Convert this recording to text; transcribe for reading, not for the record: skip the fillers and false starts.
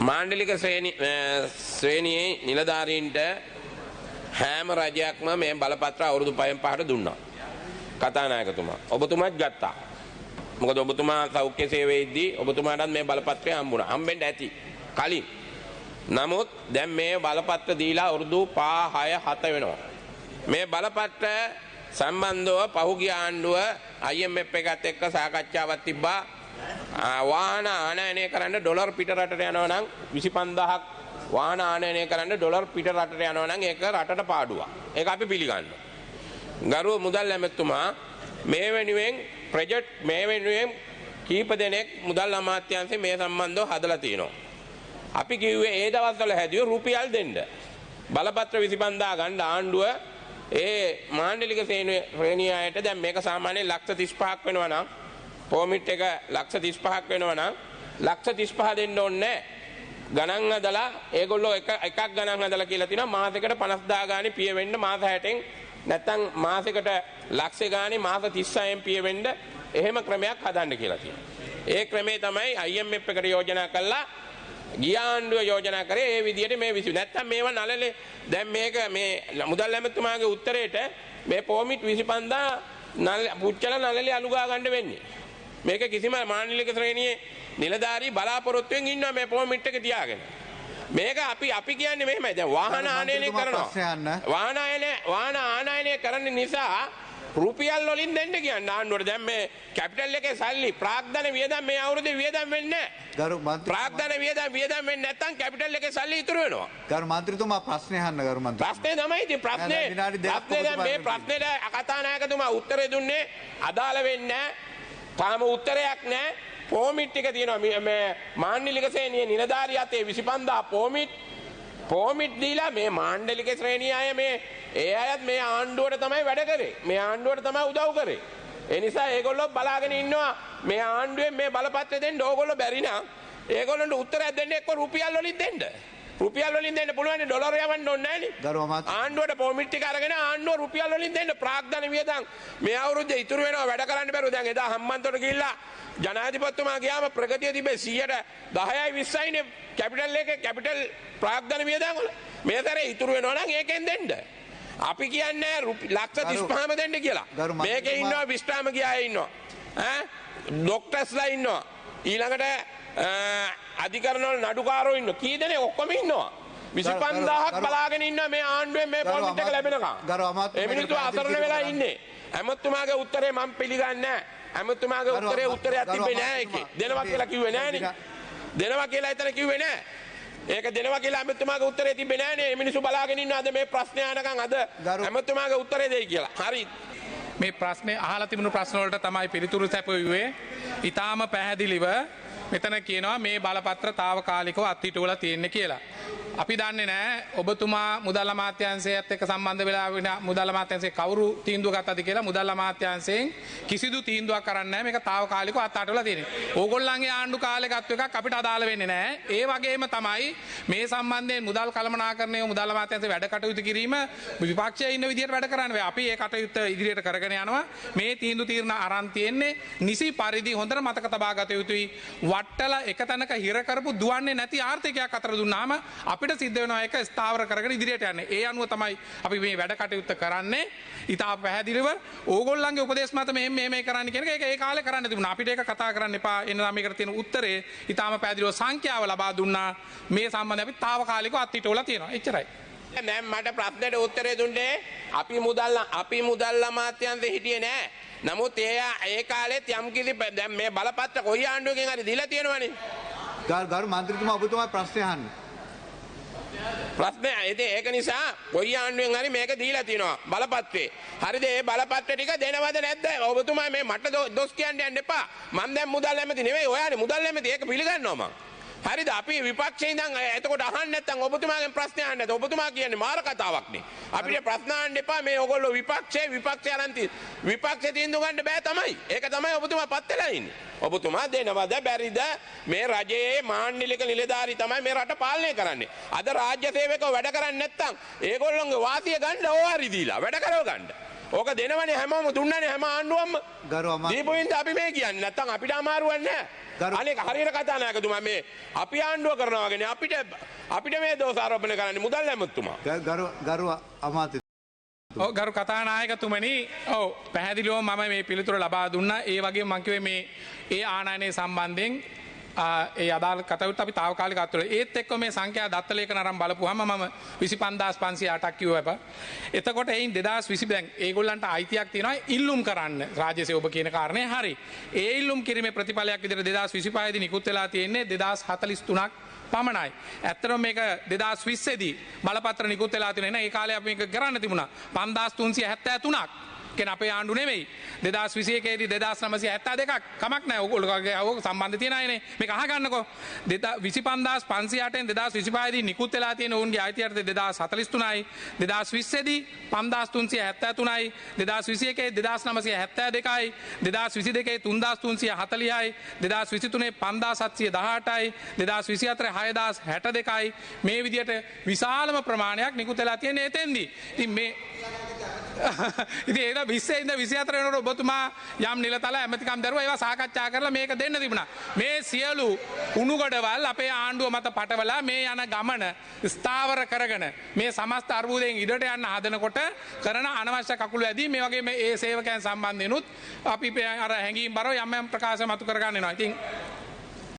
මාණ්ඩලික ශ්‍රේණියේ නිලධාරීන්ට හැම රජයක්ම මේ බලපත්‍ර අවුරුදු 5න් 5ට දුන්නා. කතානායකතුමා. ඔබතුමාත් ගත්තා. මොකද ඔබතුමා සෞඛ්‍ය සේවයේදී ඔබතුමාටත් මේ බලපත්‍රය හම්බුණා. හම්බෙන්න ඇති. කලින්. නමුත් දැන් මේ බලපත්‍ර දීලා අවුරුදු 5 6 7 වෙනවා. මේ බලපත්‍ර සම්බන්ධව පහුගිය ආණ්ඩුව IMF එකත් එක්ක සාකච්ඡාවක් තිබ්බා. වාහන ආනයනය කරන්න ඩොලර් පිට රටට යනවා නම්, 25,000ක් වාහන ආනයනය කරන්න ඩොලර් පිට රටට යනවා නම් ඒක රටට පාඩුවක්. ඒක අපි පිළිගන්නවා. ගරු මුදල් ඇමතුමා, මේ වෙනුවෙන් ප්‍රොජෙක්ට් මේ වෙනුවෙන් කීප දෙනෙක් මුදල් අමාත්‍යාංශයේ මේ සම්බන්ධව හදලා තියෙනවා. අපි කිව්වේ ඒ දවස්වල හැදුවේ රුපියල් දෙන්න. බලපත්‍ර 25,000 ගන්න ආණ්ඩුව ඒ මාණ්ඩලික ශ්‍රේණිය අයට දැන් මේක සාමාන්‍යයෙන් ලක්ෂ 35ක් වෙනවා නම්, පෝමිට් එක ලක්ෂ 35ක් වෙනවා නම් ලක්ෂ 35 දෙන්න ඕනේ නැහැ. ගණන් හදලා ඒගොල්ලෝ එක එකක් ගණන් හදලා කියලා තිනවා, මාසෙකට 50,000 ගානේ පිය වෙන්න මාස 60න්, නැත්තම් මාසෙකට ලක්ෂ ගානේ මාස 36න් පිය වෙන්න එහෙම ක්‍රමයක් හදන්න කියලා තියෙනවා. ඒ ක්‍රමේ තමයි IMF එකට යෝජනා කළා, ගිය ආණ්ඩුව යෝජනා කරේ ඒ විදිහට. මේ විසි නැත්තම් මේවා නලලේ. දැන් මේක මේ මුදල් ඇමතුමාගේ උත්තරේට මේ පෝමිට් 25,000 නල පුච්චලා නලලේ අලු ගා ගන්න වෙන්නේ. මේක කිසිම මානවික ශ්‍රේණියේ නිලධාරී බලාපොරොත්තුවෙන් ඉන්නවා මේ පෝමිට් එක තියාගෙන. මේක අපි කියන්නේ මෙහෙමයි. දැන් වාහන ආනයනය කරනවා. වාහන ආනයනය කරන නිසා රුපියල් වලින් දෙන්න කියන්නේ ආණ්ඩුවට. දැන් මේ කැපිටල් එකේ සල්ලි ප්‍රාග්ධන වියදම් මේ අවුරුද්දේ වියදම් වෙන්නේ නැහැ. ගරු මන්ත්‍රී, ප්‍රාග්ධන වියදම් වෙන්නේ නැත්නම් කැපිටල් එකේ සල්ලි ඉතුරු වෙනවා. ගරු මන්ත්‍රීතුමා, ප්‍රශ්නේ අහන්න ගරු මන්ත්‍රී. ප්‍රශ්නේ තමයි ඉතින් ප්‍රශ්නේ. ප්‍රශ්නේ දැන් මේ ප්‍රශ්නෙට කතානායකතුමා උත්තරේ දුන්නේ අදාළ වෙන්නේ නැහැ. තාම උත්තරයක් නැහැ. පෝමිට් ටික තියෙනවා මේ මාණ්ඩලික ශ්‍රේණියේ නිලධාරී අතේ 25,000 පෝමිට් දීලා මේ මාණ්ඩලික ශ්‍රේණිය අය මේ ඒ අයත් මේ ආණ්ඩුවට තමයි වැඩ කරේ. මේ ආණ්ඩුවට තමයි උදව් කරේ. ඒ නිසා ඒගොල්ලෝ බලාගෙන ඉන්නවා මේ ආණ්ඩුවෙන් මේ බලපත්‍රය දෙන්න. ඕගොල්ලෝ බැරි නම් ඒගොල්ලන්ට උත්තරයක් දෙන්න, එක්ක රුපියල් වලින් දෙන්න. රුපියල් වලින් දෙන්න පුළුවන්, ඩොලර් යවන්න ඕනේ නෑනේ. ආණ්ඩුවට පොමිට් ටික අරගෙන ආණ්ඩුව රුපියල් වලින් දෙන්න. ප්‍රාග්ධන වියදම් මේ අවුරුද්දේ ඉතුරු වෙනවා වැඩ කරන්න බැරුව. දැන් එදා හම්බන්තොට ගිහිල්ලා ජනාධිපතිතුමා ගියාම ප්‍රගතිය තිබේ 110යි 20යි නේ කැපිටල් එකේ කැපිටල් ප්‍රාග්ධන වියදම් වල. මේ සැරේ ඉතුරු වෙනවා නම් ඒකෙන් දෙන්න. අපි කියන්නේ ලක්ෂ 35ම දෙන්න කියලා. මේකේ ඉන්නවා විශ්‍රාම ගිය අය ඉන්නවා. ඈ ඩොක්ටර්ස්ලා ඉන්නවා. ඊළඟට අධිකරණ වල නඩුකාරයෝ ඉන්නවා. කී දෙනෙක් ඔක්කොම ඉන්නවා. 25,000ක් බලාගෙන ඉන්නවා මේ ආණ්ඩුවෙන් මේ පොමිට් එක ලැබෙනකම්. ඒ මිනිස්සු අසරණ වෙලා ඉන්නේ. ඇමතුමාගේ උත්තරේ මම පිළිගන්නේ නැහැ. ඇමතුමාගේ උත්තරේ උත්තරයක් තිබ්බේ නෑ ඒකේ. දෙනවා කියලා කිව්වේ නෑනේ. දෙනවා කියලා එතන කිව්වේ නෑ. ඒක දෙනවා කියලා ඇමතුමාගේ උත්තරේ තිබ්බේ නෑනේ. මේ මිනිස්සු බලාගෙන ඉන්නවා අද මේ ප්‍රශ්නේ අහනකම් අද ඇමතුමාගේ උත්තරේ දෙයි කියලා. හරි. මේ ප්‍රශ්නේ අහලා තිබුණු ප්‍රශ්න වලට තමයි පිළිතුරු සැපයුවේ. ඊටාම පැහැදිලිව මෙතන කියනවා මේ බලපත්‍ර තාවකාලිකව අත්හිටුවලා තියෙන්නේ කියලා. අපි දන්නේ නෑ ඔබතුමා මුදල් අමාත්‍යාංශයත් එක්ක සම්බන්ධ වෙලා වෙන මුදල් අමාත්‍යාංශයේ කවුරු තීන්දුව ගත්තද කියලා. මුදල් අමාත්‍යාංශයෙන් කිසිදු තීන්දුවක් කරන්නේ නෑ මේක තාවකාලිකව අත්අඩුවලා තියෙන්නේ. ඕගොල්ලන්ගේ ආණ්ඩු කාලේ ගත්ත එකක් අපිට අදාළ වෙන්නේ නෑ. ඒ වගේම තමයි මේ සම්බන්ධයෙන් මුදල් කළමනාකරණය මුදල් අමාත්‍යාංශයේ වැඩ කටයුතු කිරීම විපක්ෂයේ ඉන්න විදියට වැඩ කරන්න බෑ. අපි ඒ කටයුත්ත ඉදිරියට කරගෙන යනවා. මේ තීන්දුව තීරණ අරන් තියෙන්නේ නිසි පරිදි හොඳට මතක තබා ගත යුතුයි. වට්ටලා එක තැනක හිර කරපු දුවන්නේ නැති ආර්ථිකයක් අතර දුන්නාම අපිට සිද්ධ වෙනවා ඒක ස්ථාවර කරගෙන ඉදිරියට යන්න. ඒ අනුව තමයි අපි මේ වැඩ කටයුත්ත කරන්නේ. ඉතා පැහැදිලිව ඕගොල්ලන්ගේ උපදේශ මත මෙහෙම මේ කරන්න කියන එක ඒක ඒ කාලේ කරන්න තිබුණා. අපිට ඒක කතා කරන්න එපා. එන මේකට තියෙන උත්තරේ ඉතාම පැහැදිලිව සංඛ්‍යාව ලබා දුන්නා. මේ සම්බන්ධයෙන් අපි තාවකාලිකව අත්හිටුවලා තියෙනවා. එච්චරයි. දැන් මට ප්‍රශ්නෙට උත්තරේ දුන්නේ අපි මුදල් අමාත්‍යාංශේ හිටියේ නෑ. නමුත් ඒ කාලෙත් යම් කිසි දැන් මේ බලපත්‍ර කොයි ආණ්ඩුවකින් හරි දීලා තියෙනවනේ. ගරු මන්ත්‍රීතුමා, ඔබතුමා ප්‍රශ්නේ අහන්න. ප්‍රශ්නේ ඉතින් ඒක නිසා කොයි ආණ්ඩුවෙන් හරි මේක දීලා තියෙනවා බලපත්‍රේ. හරිද? ඒ බලපත්‍ර ටික දෙනවද නැද්ද? ඔබතුමා මේ මට දොස් කියන්න යන්න එපා. මං දැන් මුදල් ඇමති නෙවෙයි, ඔයානේ මුදල් ඇමති. ඒක පිළිගන්නවා මං. හරිද? අපි විපක්ෂේ ඉඳන් එතකොට අහන්න නැත්නම් ඔබතුමාගෙන් ප්‍රශ්න අහන්න නැත්නම් ඔබතුමා කියන්නේ මාර කතාවක් නේ. අපිට ප්‍රශ්න අහන්න එපා. මේ ඔයගොල්ලෝ විපක්ෂේ විපක්ෂය අරන් විපක්ෂේ තීන්දුව ගන්න බෑ තමයි. ඒක තමයි ඔබතුමා පත් වෙලා ඉන්නේ. ඔබතුමා දෙනවද බැරිද? මේ රජයේ මාණ්ඩලික නිලධාරී තමයි මේ රට පාලනය කරන්නේ. අද රාජ්‍ය සේවකව වැඩ කරන්නේ නැත්නම් ඒගොල්ලොන්ගේ වාසිය ගන්න ඕ හරි දීලා වැඩ කරව ගන්න. ඕක දෙනවනේ හැමෝම දුන්නනේ හැම ආණ්ඩුවක්ම. ගරු අමාත්‍ය දීපු හින්දා අපි මේ කියන්නේ නැත්තම් අපිට අමාරුවක් නෑ. අනේක හරියට කතානායකතුමා මේ අපි ආණ්ඩුව කරනවා වගේනේ අපිට අපිට මේ දෝෂාරෝපණය කරන්නේ මුදල් ඇමතුමා. ගරු ගරු අමාත්‍ය ඔව් ගරු කතානායකතුමනි, ඔව් පැහැදිලිවම මම මේ පිළිතුර ලබා දුන්නා. ඒ වගේම මං කිව්වේ මේ ඒ ආනයනය සම්බන්ධයෙන් ඒ අදාළ කටයුත්ත අපි තාවකාලික අත්වල ඒත් එක්ක මේ සංඛ්‍යා දත්ත ලේඛන අරන් බලපුවාම මම 25508ක් කිව්වා එපා. එතකොට එයින් 2020 දැන් ඒගොල්ලන්ට අයිතියක් තියෙනවා ඉල්ලුම් කරන්න. රාජ්‍ය සේවක ඔබ කියන කාරණේ හරි. ඒ ඉල්ලුම් කිරීමේ ප්‍රතිඵලයක් විදිහට 2025 දී නිකුත් වෙලා තියෙන්නේ 2043ක් පමණයි. ඇත්තටම මේක 2020 දී බලපත්‍ර නිකුත් වෙලා තියෙනවා. එහෙනම් ඒ කාලේ අපි මේක කරන්න තිබුණා. 5373ක්. කියන්නේ අපේ ආණ්ඩු නෙමෙයි. 2021 දී 2972ක්. කමක් නැහැ. ඔයගොල්ලෝ ඔය සම්බන්ධ තියෙන අයනේ. මේක අහගන්නකෝ. 25508න් 2025 දී නිකුත් වෙලා තියෙන ඔවුන්ගේ අයිතියට 2043යි. 2020 දී 5373යි. 2021 2972යි. 2022 3340යි. 2023 5718යි. 2024 6062යි. මේ විදිහට විශාලම ප්‍රමාණයක් නිකුත් වෙලා තියෙන එතෙන්දී. ඉතින් මේ ඉතින් ඒක 20 ඉඳන් 24 වෙනකොට ඔබතුමා යම් නිලතල ඇමතිකම් දරුවා ඒවා සාකච්ඡා කරලා මේක දෙන්න තිබුණා. මේ සියලු උණුගොඩවල් අපේ ආණ්ඩුව මත පටවලා මේ යන ගමන ස්ථාවර කරගෙන මේ සමස්ත අර්බුදයෙන් ඉඩට යන්න හදනකොට කරන අනවශ්‍ය කකුළු ඇදී මේ වගේ මේ ඒ සේවකයන් සම්බන්ධයෙනුත් අපි අර හැඟීම් බරව යම් යම් ප්‍රකාශ මතු කරගන්න වෙනවා. ඉතින්